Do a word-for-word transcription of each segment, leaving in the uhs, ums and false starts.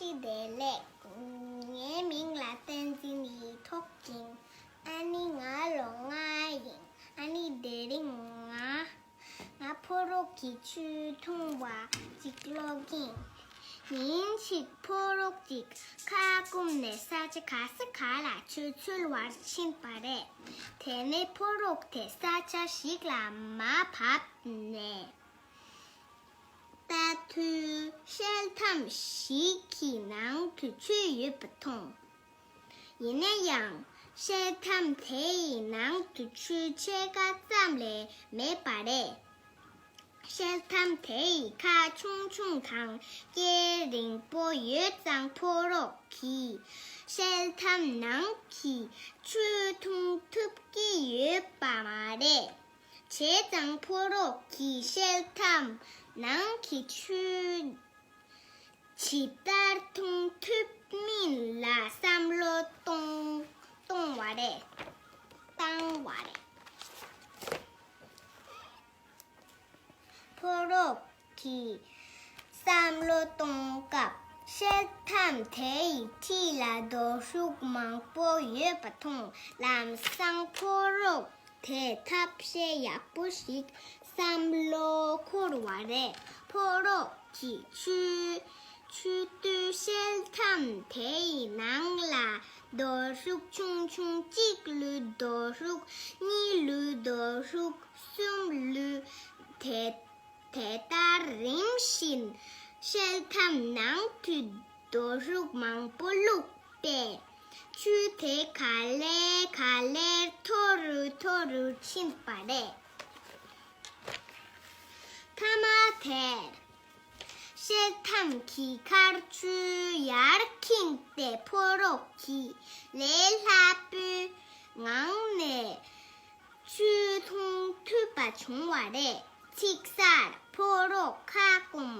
བཀྲ་ཤིས་བདེ་ལེགས། ངའི་མིང་ལ་བསྟན་འཛིན་ཡིག་ཐོག་ཡིན། ཨ་ནི་ང་ལོ་ལྔ་ཡིན། ཨ་ནི་དེ་རིང་ང་ང་ཕོ་རོག་གི་ཆུ་འཐུང་བ་ཅིག་ཀློག་གིན། ཉིན་ཞིག་ཕོ་རོག་ཅིག་ཁ་སྐོམ་ནས་ས་ཆ་ག་ས་ག་ལ་ཆུ་འཚོལ་བར་ཕྱིན་པ་རེད། དེ་ནས་ཕོ་རོག་དེ་ས་ཆ་ཞིག་ལ་མར་བབས་ནས་ལྟ་དུས་ཤེལ་དམ་ཞིག་གི་ནང་དུ་ཆུ་ཡོད་པ་མཐོང་། ཡིན་ན་ཡང་ཤེལ་དམ་དེ་ཡི་ནང་དུ་ཆུ་ཕྱེད་ཀ་ཙམ་ལས་མེད་པ་རེད། ཤེལ་དམ་དེ་ཡི་ཁ་ཆུང་ཆུང་དང་སྐེ་རིང་པོ་ཡོད་ཙང་ཕོ་རོག་གིས་ཤེལ་དམ་ནང་གི་ཆུ་འཐུང་ཐུབ་ཀྱི་ཡོད་པ་མ་རེད། བྱས་ཙང་ཕོ་རོག་གིས་ཤེལ་དམ་ནང་གི་ཆུ་ཇི་ལྟར་འཐུང་ཐུབ་མིན་ལ་བསམ་བློ་གཏོང་གཏོང་བ་རེད། བཏང་བ་རེད། ཕོ་རོག་གིས་བསམ་བློ་གཏོང་སྐབས་ཤེལ་དམ་དེ་ཡི་འཁྲིས་ལ་རྡོ་ཧྲུག་མང་པོ་ཡོད་པ་མཐོང་། ལམ་སང་ཕོ་རོག་དེས་ཐབས་ཤེས་ཡག་པོ་ཞིག་བསམ་བློ་འཁོར་བ་རེད། ཕོ་རོག་གིས་ཆུ་ཆུ་དུས་ཤེལ་དམ་དེ་ཡི་ནང་ལ་རྡོ་ཧྲུག་ཆུང་ཆུང་གཅིག་བླུགས། རྡོ་ཧྲུག་གཉིས་བླུགས། རྡོ་ཧྲུག་གསུམ་བླུགས། དེ་དེ་ལྟར་རིམ་བཞིན་ཤེལ་དམ་ནང་དུ་རྡོ་ཧྲུག་མང་པོ་བླུགས་པས། ཆུ་དེ་ག་ལེ་ག་ལེར་མཐོ་རུ་མཐོ་རུ་ཕྱིན་པ་རེད། མཐའ་མ་དེར་ཤེལ་དམ་གྱི་ཁར་ཆུ་ཡར་ཁེངས་ཏེ་ཕོ་རོག་གིས་ལས་སླ་པོའི་ངང་ནས་ཆུ་འཐུང་ཐུབ་པ་བྱུང་བ་རེད། ཚིག་གསར་ཕོ་རོག་ཁ་སྐོམ་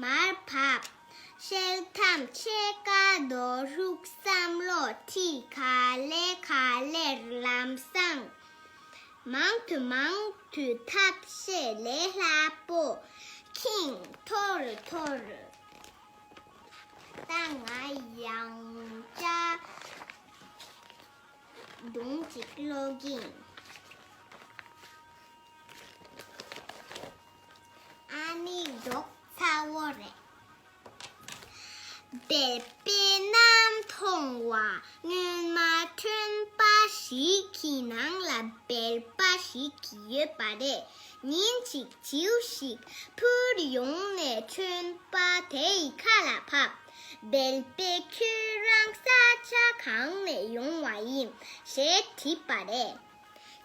མར་བབས། ཤེལ་དམ་ཕྱེད་ཀ་རྡོ་ཧྲུག་བསམ་བློ་ཁྲིད། ག་ལེ་ག་ལེར་ལམ་སང་མང་དུ་མང་དུ་ཐབས་ཤེས་ལས་སླ་པོ་ཁེངས། མཐོ་རུ་མཐོ་རུ། ད་ང་ཡང་བསྐྱར་སྒྲུང་ཅིག་ཀློག་གིན། ཨ་ནི་རྡོག་ཚ་བོ་རེད། སྦལ་པའི་གནམ་མཐོང་བ། སྔོན་མ་ཁྲོན་པ་ཞིག་གི་ནང་ལ་སྦལ་པ་ཞིག་ཡོད་པ་རེད། ཉིན་གཅིག་བྱིའུ་ཞིག་འཕུར་ཡོང་ནས་ཁྲོན་པ་དེ་ཡི་ཁ་ལ་བབས། སྦལ་པས་ཁྱོད་རང་ས་ཆ་གང་ནས་ཡོང་བ་ཡིན་ཞེས་དྲིས་པ་རེད།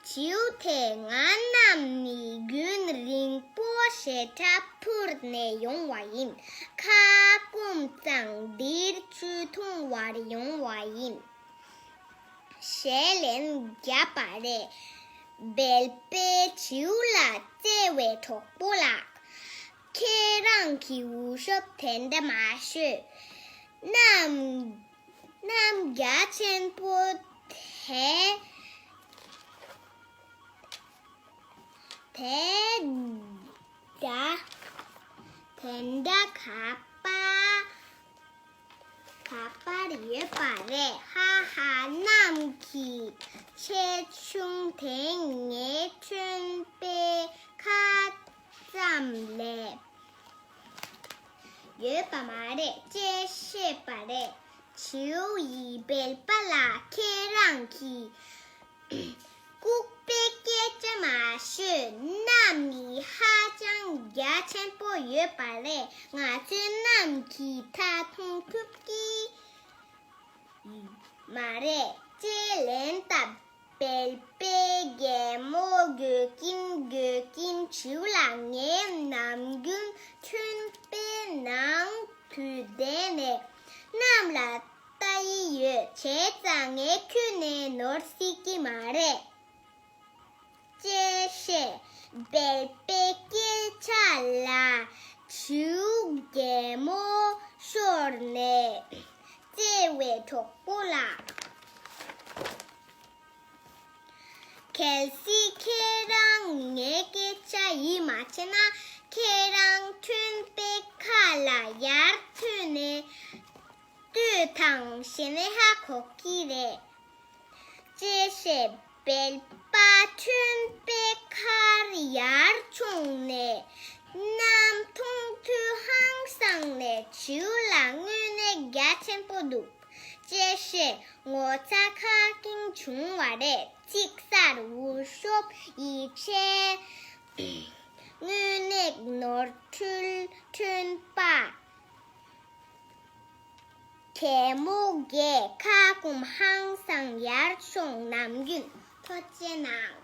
བྱིའུ་དེས་ང་གནམ་ནས་རྒྱུན་རིང་པོ་ཞེ་དྲག་འཕུར་ནས་ཡོང་བ་ཡིན། ཁ་སྐོམ་ཙང་འདིར་ཆུ་འཐུང་བར་ཡོང་བ་ཡིན། ཞེས་ལན་བརྒྱབ་པ་རེད། སྦལ་པས་བྱིའུ་ལ་བརྩེ་བའི་གྲོགས་པོ་ལགས། ཁྱེད་རང་གི་འུ་ཤོབ་དེ་འདྲ་མ་ཤོད། གནམ་གནམ་རྒྱ་ཆེན་པོ་དེ་དེ་འདྲ་དེ་འདྲ་ག་པར་ག་པར་ཡོད་པ་རེད། ཧ་ཧ། གནམ་གྱི་ཆེ་ཆུང་དེ་ངའི་ཁྲོན་པའི་ཁ་ཙམ་ལས་ཡོད་པ་མ་རེད་ཅེས་བཤད་པ་རེད། བྱིའུ་ཡིས་སྦལ་པ་ལ་ཁྱེད་རང་གིས་ལྐུགས་པའི་སྐད་ཆ་མ་ཤོད། གནམ་ནི་ཧ་ཅང་རྒྱ་ཆེན་པོ་ཡོད་པ་རེད། ང་ཚོས་གནམ་གྱི་མཐའ་མཐོང་ཐུབ་ཀྱི་མ་རེད་ཅེས་ལན་བཏབ། སྦལ་པས་གད་མོ་དགོད་ཀྱིན་དགོད་ཀྱིན་བྱིའུ་ལ། ངས་ནམ་རྒྱུན་ཁྲོན་པའི་ནང་དུ་བསྡད་ནས་གནམ་ལ་ལྟ་ཡི་ཡོད། བྱས་ཙང་ངས་ཁྱོན་ནས་ནོར་སྲིད་ཀྱི་མ་རེད་ཅེས་བཤད། སྦལ་པས་སྐད་ཆ་ལ་བྱིའུ་གད་མོ་ཤོར་ནས་བརྩེ་བའི་གྲོགས་པོ་ལགས། གལ་སྲིད་ཁྱེད་རང་ངའི་སྐད་ཆ་ཡིད་མ་ཆེས་ན། ཁྱེད་རང་ཁྲོན་པའི་ཁ་ལ་ཡར་ཐོན་ནས་ ལྟོས་དང་། གཞི་ནས་ཧ་གོ་གི་རེད། ཅེས་བཤད། སྦལ་པ་ཁྲོན་པའི་ཁར་ཡར་མཆོངས་ནས། གནམ་མཐོང་དུས་ཧང་སངས་ནས་བྱིའུ་ལ་དངོས་གནས་རྒྱ་ཆེན་པོ་འདུག་ཅེས་བཤད། ངོ་ཚ་ཁ་སྐྱེངས་བྱུང་བ་རེད། ཅིག་སར་འུར་ཤོབ་ཡིད་ཆེས། དངོས་གནས་ནོར་འཁྲུལ་ཁྲོན་པ། གད་མོ་བགད། ཁ་སྐོམ་ཧང་སངས་ཡར་མཆོངས། ནམ་རྒྱུན་ཐུགས་རྗེ་གནང་།